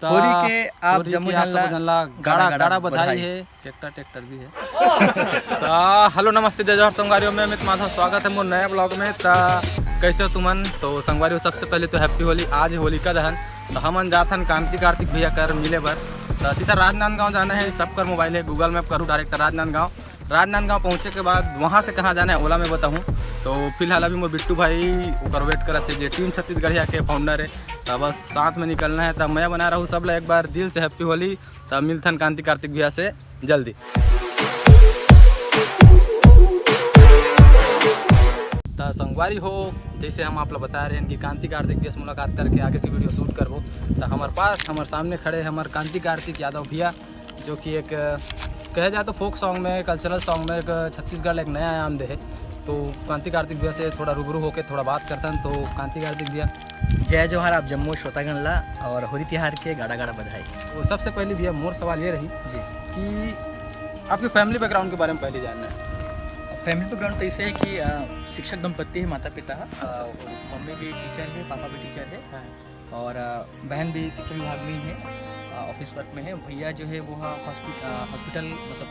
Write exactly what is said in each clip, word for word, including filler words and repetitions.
त होरी के आप होरी जम्मो के आप झन ला सबो झन ला गाड़ा, गाड़ा, गाड़ा गाड़ा बधाई बधाई। हे, ट्रैक्टर, ट्रैक्टर भी हे। त हेलो, नमस्ते, जय जोहार संगवारी हो, मैं अमित माधव, स्वागत हे मोर नया ब्लॉग में। त कैसे हो तुमन? तो संगवारी हो, सबसे पहले तो हैप्पी होली। आज होलिका दहन, त हमन जाथन कांति कार्तिक भैया कर मिले बर। त सीधा राजनांदगांव जाना हे, सबकर मोबाइल हे, गूगल मैप करू डायरेक्ट राजनांदगांव। राजनांदगांव पहुंचे के बाद वहां से कहां जाना हे, ओला मैं बताहूं। तो फिलहाल अभी मोर बिट्टू भाई ओकर वेट करत हे, जे टीम छत्तीसगढ़िया के फाउंडर हे। त बस साथ में निकलना हे, त मैं बना रहूं सब ला एक बार दिल से हैप्पी होली। त मिलथन कांति कार्तिक भैया से जल्दी। त संगवारी हो, जैसे हम आप ला बता रहे हैं कि कांति कार्तिक भैया से मुलाकात करके आगे की वीडियो शूट करबो, त हमर पास, हमर सामने खड़े हमर कांति कार्तिक यादव भैया, जो कि एक, कहे जाए तो फोक सॉन्ग में, कल्चरल सॉन्ग में एक छत्तीसगढ़ ला एक नया आयाम दे हे। तो कांति कार्तिक भैया से थोड़ा रूबरू होके थोड़ा बात करथन। तो कांति कार्तिक भैया, जय जोहार आप जम्मो श्रोतागण ला और होली तिहार के गाड़ा गाड़ा बधाई। तो सबसे पहले भैया मोर सवाल ये रही जी। कि आपके फैमिली बैकग्राउंड के बारे में पहले जानना है। फैमिली बैकग्राउंड तो ऐसे है कि अ, शिक्षक दंपत्ति है, माता पिता है। अ, अच्छा। मम्मी भी टीचर है, पापा भी टीचर है। हाँ। और अ, बहन भी शिक्षा विभाग में ही है, अ, ऑफिस वर्क में है। भैया जो है वो हाँ हॉस्पि-, अ, हॉस्पिटल, मतलब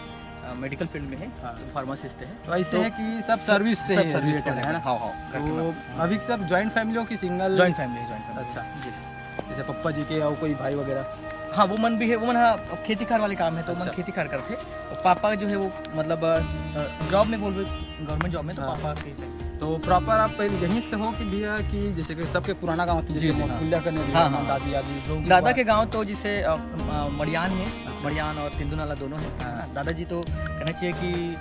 अ, मेडिकल फील्ड में है, हाँ। तो फार्मासिस्ट है। तो ऐसे तो है कि सब सर्विस से सब ही सर्विस रिलेटेड है, है ना? हाँ, हाँ, तो करके मैं अभी सब जॉइंट फैमिली हो कि सिंगल? जॉइंट फैमिली है, जॉइंट फैमिली। अच्छा। जी। जैसे पप्पा जी के और कोई भाई वगैरह? हाँ, वो मन भी है, वो मन हाँ, अब खेती कार वाले काम है, तो मन अच्छा। खेती कार करते। और पापा जो है वो मतलब अ, जॉब में बोल रहे, गवर्नमेंट जॉब में, तो हाँ। पापा के तो प्रॉपर आप यहीं से हो कि भैया कि जैसे कि सबके पुराना गांव था, जी, जैसे जी, हाँ। मौकुलिया करने भी हाँ, है, हाँ, हाँ। दादी, दादी, जो भी दादा हुआ। के गांव तो जैसे, अ, अ, मड़ियान है, अच्छा। मड़ियान और तेंदूनाला दोनों है। हाँ। दादाजी तो कहना चाहिए कि, अ,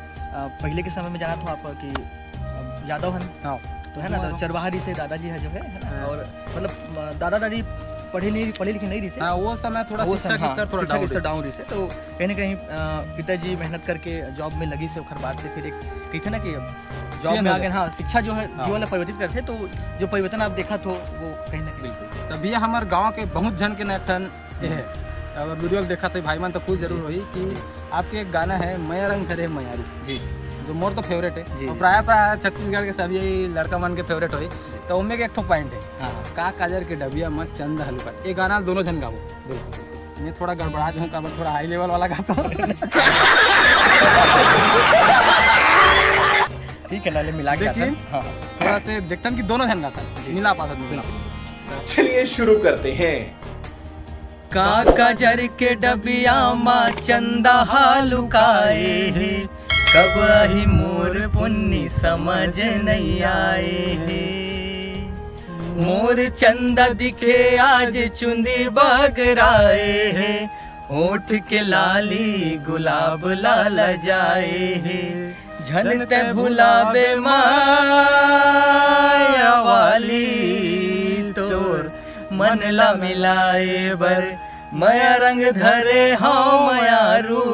पहले के समय में जाना था आप कि, अ, यादव हन। हाँ। तो है ना, तो हाँ। चरवाहा रहिसे दादाजी है जो है, है ना? हाँ। और मतलब, अ, दादा दादी पढ़े नहीं, पढ़े लिखे नहीं रहिसे। हाँ, वो समय थोड़ा वो शिक्षा समय, के हाँ, स्तर थोड़ा शिक्षा डाउन के स्तर रहिसे। डाउन रहिसे। तो कहीं ना कहीं, अ, पिताजी मेहनत करके जॉब में लगिसे, ओकर बाद से फिर एक कहिथे ना कि जॉब चेंज में हो आ गए, जाता है। हाँ, शिक्षा जो है हाँ। जीवन ला परिवर्तित करथे, तो जो परिवर्तन आप देखत हो, वो कहीं ना कहीं बिल्कुल। त भैया, हमर गांव के बहुत झन के ना एक ठन ये है। हम्म। अगर वीडियो देखत हे भाई मन, तो खुश जरूर जी, होही कि जी। आपके एक गाना है, "मया रंग धरे मयारू", जी। जो मोर तो फेवरेट है। जी, और जी। प्राय, प्राय छत्तीसगढ़ के सभी लड़का मन के फेवरेट होही। तो ओमे के एक ठो पॉइंट है, हाँ, हाँ। "का काजर के डबिया म चंदा हलुका", ये गाना दोनों झन गाबो। बिल्कुल। मैं थोड़ा गड़बड़ा जाऊँ, काबर थोड़ा हाई लेवल वाला गाता हूँ। ठीक है, लाले मिला के लेकिन गाथन। हाँ। थोड़ा से देखथन कि दोनों झन गाथन, जी। मिला पाथन, मिला। बिल्कुल। चलिए शुरू करते हैं। का काजर के डबिया मा चंदा हा लुकाए हे, कब आही मोर पुन्नी समझ नइ आए हे। मोर चंदा दिखे आज चुंदी बगराए हे, ओठ के लाली गुलाब ला लजाए हे। झन तै भुलाबे माया वाली तोर मन ला मिलाए बर, मया रंग धरे हौं मयारू,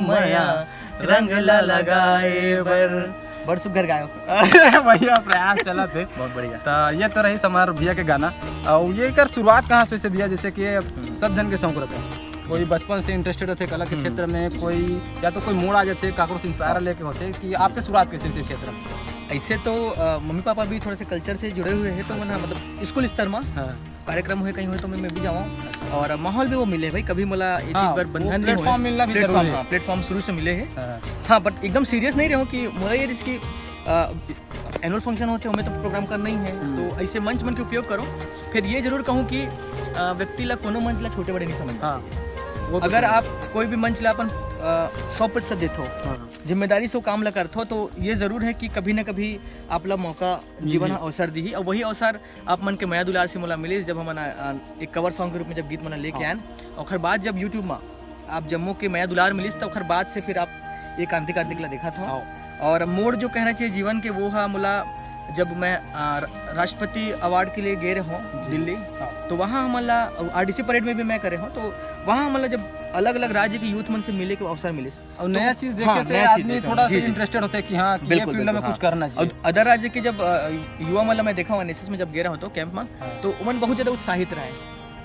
मया रंग ला लगाए बर। बड़ सुग्घर गायो। अरे भैया, प्रयास चलत हे। बहुत बढ़िया। त ये तो रहिस हमार भैया के गाना। और ये कर शुरुआत कहाँ से, से भैया, जैसे कि सब झन के शौक रहता है, कोई बचपन से इंटरेस्टेड होते कला के हम्म। क्षेत्र में, कोई या तो कोई मोड़ आ जाते, काकरो से इंस्पायर हाँ। लेके होते कि आपके शुरुआत कैसे इस क्षेत्र में? ऐसे तो, अ, मम्मी पापा भी थोड़े से कल्चर से जुड़े हुए हैं, तो अच्छा। मैं ना, मतलब, स्कूल स्तर में हाँ। कार्यक्रम होय, कहीं होय, तो मैं, मैं भी जाऊँ। और माहौल भी वो मिले भाई, कभी मोला ये हाँ, चीज बर वो बंधन नहीं platform होय। मिलना भी platform, जरूरी है। हाँ, platform शुरू से मिले हे। हाँ। हाँ, but एकदम सीरियस नहीं रहूँ कि मोला ये रिस्क कि, अ, एनुअल फंक्शन होथे, ओमे तो प्रोग्राम करना ही है, हम्म। तो ऐसे मंच मन के उपयोग करो। फिर ये जरूर कहूँ कि, अ, व्यक्ति ला कोनो मंच ला छोटे बड़े नहीं समझना हाँ, चाहिए। वो तो अगर सही है। आप कोई भी मंच ला अपन, अ, सौ प्रतिशत देथो, हाँ। जिम्मेदारी से वो काम ला करथो, तो ये जरूर है कि कभी ना कभी आप ला मौका, जीवन जी। हा अवसर दीही, और वही अवसर आप मन के मया दुलार से मोला मिलिस, जब हमन, अ, एक कवर सॉन्ग के रूप में जब गीत मन लेके हाँ। आयन, ओखर बाद जब YouTube मा आप जम्मो के मया दुलार मिलिस, त ओखर बाद से फिर आप ये कांति कार्तिक ला देखत हव। हाँ। और मोर जो कहना चाहिए जीवन के, वो हा मोला, जब मैं, अ, र-, राष्ट्रपति अवार्ड के लिए गे रहूँ जी। दिल्ली, हाँ। तो वहाँ हमन ला, आरडीसी परेड में भी मैं करे हूँ, तो वहाँ हमन ला जब अलग-अलग राज्य के यूथ मन से मिले के अवसर मिलिस, और तो नया चीज देखे हाँ, से नया चीज आदमी देखे, थोड़ा जी, सा जी। इंटरेस्टेड होता है कि हाँ, कि ये बिल्कुल, फील्ड बिल्कुल, में कुछ हाँ। करना चाहिए। और अदर राज्य के जब, अ, युवा मन ला मैं देखा हूँ, एनएसएस में जब गे रहा हूँ तो कैंप में, हाँ। तो उमन बहुत ज्यादा उत्साहित रहे।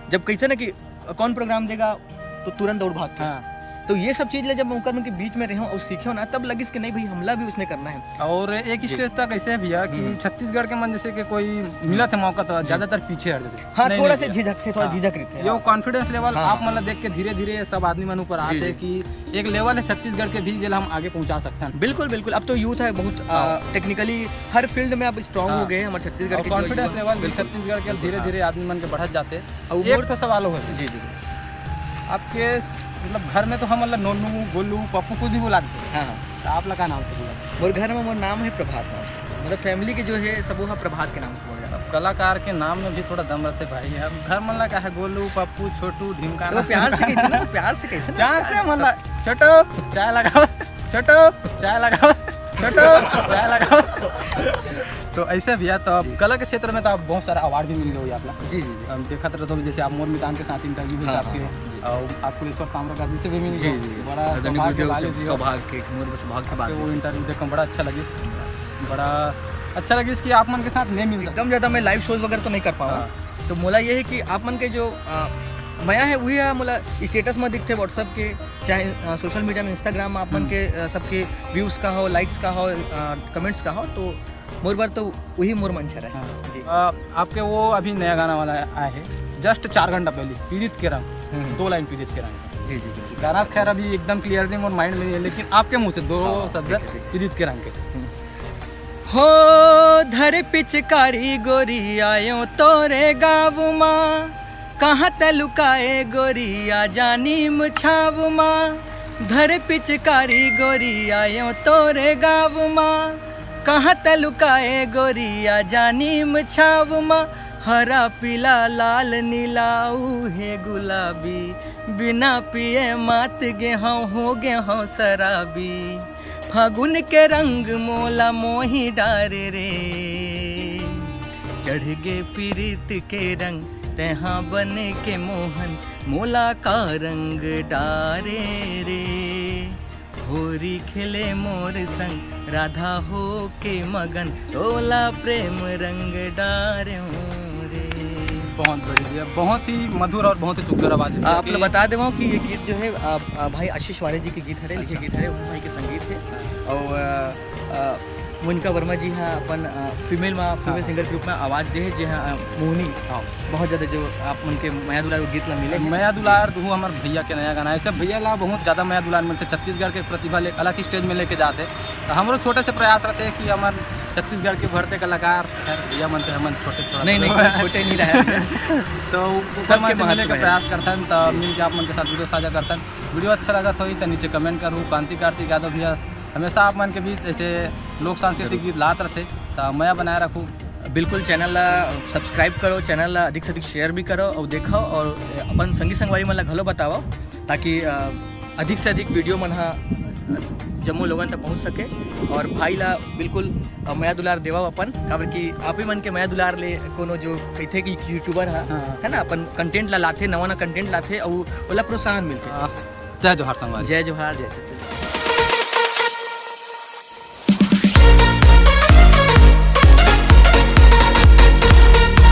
जब कहते ना कि कौन प्रोग्राम देगा, तो तुरंत दौड़ भाग के। हाँ। तो ये सब चीज ले जब मैं ओकर मन के बीच में रहे हूँ और सीखे हूँ ना, तब लगिस कि नहीं भाई, हमला भी उसने करना है। और एक stage तक ऐसे है भैया कि छत्तीसगढ़ के मन जैसे कि कोई मिलत हे मौका तो ज्यादातर पीछे हट जाथे। हाँ, नहीं, थोड़ा नहीं सा भैया। झिझक थे, थोड़ा हाँ। झिझक रहिथे। ये वो confidence level हाँ, आप हाँ। मन ला देख के धीरे धीरे सब आदमी मन ऊपर जी, आथे जी। कि एक level है छत्तीसगढ़ के भी, जेला हम आगे पहुंचा सकथन। बिल्कुल, बिल्कुल। अब तो youth है बहुत, आ, हाँ। Technically हर field में अब strong हाँ। हो गए हैं हमारे छत्तीसगढ़ और के जो confidence युवा। Level भी बिल्कुल। छत्तीसगढ़ के बिल्कुल, धीरे हाँ। धीरे आदमी मन के बढ़त जाते। और एक वो तो सवाल हो है। जी, जी, जी। आपके मतलब घर में तो हम मतलब नोनू, गोलू, पप्पू कुछ भी बुलाते हैं। हाँ, हाँ। तो आप ला का नाम से बुलाते हैं? मोर घर में मोर नाम है प्रभात नाम से। मतलब family के जो है सब वो है प्रभात के नाम से बोला जाता है। अब कलाकार के नाम में भी थोड़ा दम रहते भाई। अब घर मन ला का है गोलू, पप्पू, छोटू, ढिमकाना। तो प्यार से कहिथे ना, प्यार से कहिथे ना। प्यार से मन ला, "छोटू, चाय लगाओ, छोटू, चाय लगाओ, छोटू, चाय लगाओ।" तो ऐसे भैया, तो अब कला के क्षेत्र में तो आप बहुत सारा award भी मिल गए होंगे आप ला। जी, जी, जी। हम देखत रहते हो, जैसे आप मोर मितान के साथ interview भी हाँ, आपके, हाँ, जी। और आप कुलेश्वर ताम्रकाजी से भी मिल जी, गए। जी। बड़ा आदरणीय सौभाग्य गुरुदेव वाली से जी हो। सौभाग्य, मोर सौभाग्य की बात आपके वो है। Interview देख के बड़ा अच्छा लगिस, बड़ा अच्छा लगिस कि आप मन के साथ नहीं मिल एकदम ज्यादा मैं live shows वगैरह तो नहीं कर पाऊँ। हाँ। तो मोला ये है कि आप मन के जो, अ, मया है, वही है मोला status में दिखते WhatsApp के, चाहे, अ, social media में, Instagram में आप मन हम्म। के, अ, सबके views का हो, likes का हो, अ, comments का हो, तो मोर बर तो वही मोर मंशा रहे। हाँ। जी। अ, आपके वो अभी नया गाना वाला आए है, just चार घंटा पहले, पीड़ित के रंग, हम्म। दो line पीड़ित के रंग। जी, जी, जी। गाना खैर अभी एकदम clear नहीं, मोर mind में नहीं है, लेकिन आपके मुंह से दो हाँ, शब्द ठीक है, ठीक है। पीड़ित के रंग के। हम्म। हो धर पिचकारी गोरी आयो तोरे गाँव मा, कहाँ त लुकाए गोरी आ जानी मुछाव मा। धर पिचकारी गोरी आयो तोरे गाँव मा, कहाँ त लुकाए गोरी आ जानी मुछाव मा। हरा पीला लाल नीला उहे गुलाबी, बिना पिए मात गे हौं, हो गे हौं शराबी। फागुन के रंग मोला मोही डारे रे, चढ़ गे पीरित के रंग, तेहा बन के मोहन मोला का रंग डारे रे। होरी खेले मोर संग, राधा हो के मगन, तोला प्रेम रंग डारे रे। बहुत बढ़िया, बहुत ही मधुर और बहुत ही सुंदर आवाज है आप आपकी। लोग बता देवो कि ये गीत जो है, आ, आ, भाई आशीष वाणी जी के गीत हरे, लिखे अच्छा। गीत हरे, उन भाई के संगीत है। हाँ। और, आ, आ, मोनिका वर्मा जी हा अपन, आ, female मा, female हाँ। Singer के रूप में आवाज दे है, जे हा, आ, मोहनी। हाँ। बहुत ज्यादा जो आप मन के मया दुलार वो गीत ला मिले है। मया दुलार दुहू हमर भैया के नया गाना है। ऐसे भैया ला बहुत ज्यादा मया दुलार मिलते, छत्तीसगढ़ के प्रतिभा ले अलग ही stage में लेके जाते। तो हमरो छोटे से प्रयास रहते हैं कि हमर छत्तीसगढ़ के बढ़ते कलाकार, खैर भैया मन से हमन छोटे छोटे नहीं, नहीं, कोई छोटे नहीं रहे। तो ऊपर सबके मन से मिले महत्व के है। प्रयास करथन, तो मिल के आप मन के साथ video साझा करथन। Video अच्छा लगत होही तो नीचे comment करू। कांति कार्तिक यादव भैया हमेशा आप मन के बीच ऐसे लोक सांस्कृतिक जरूर। गीत लात रहते, तो मया बनाए रखू। बिल्कुल, channel ला subscribe करो, channel ला अधिक से अधिक share भी करो और देखो, और अपन संगी संगवारी मन ला घलो बताओ, ताकि, अ, अधिक से अधिक video मन हा जम्मो लोगन तक पहुंच सके। और भाई ला बिल्कुल, अ, मया दुलार देवा अपन, काबर कि आप ही मन के मया दुलार ले कोनो जो कहिथे कि YouTuber हा, हाँ। है ना, अपन content ला लाथे, नवा नवा content लाथे, और ओला प्रोत्साहन मिलथे। हाँ। जय जोहार संगवारी। जय जोहार, जय छत्तीसगढ़।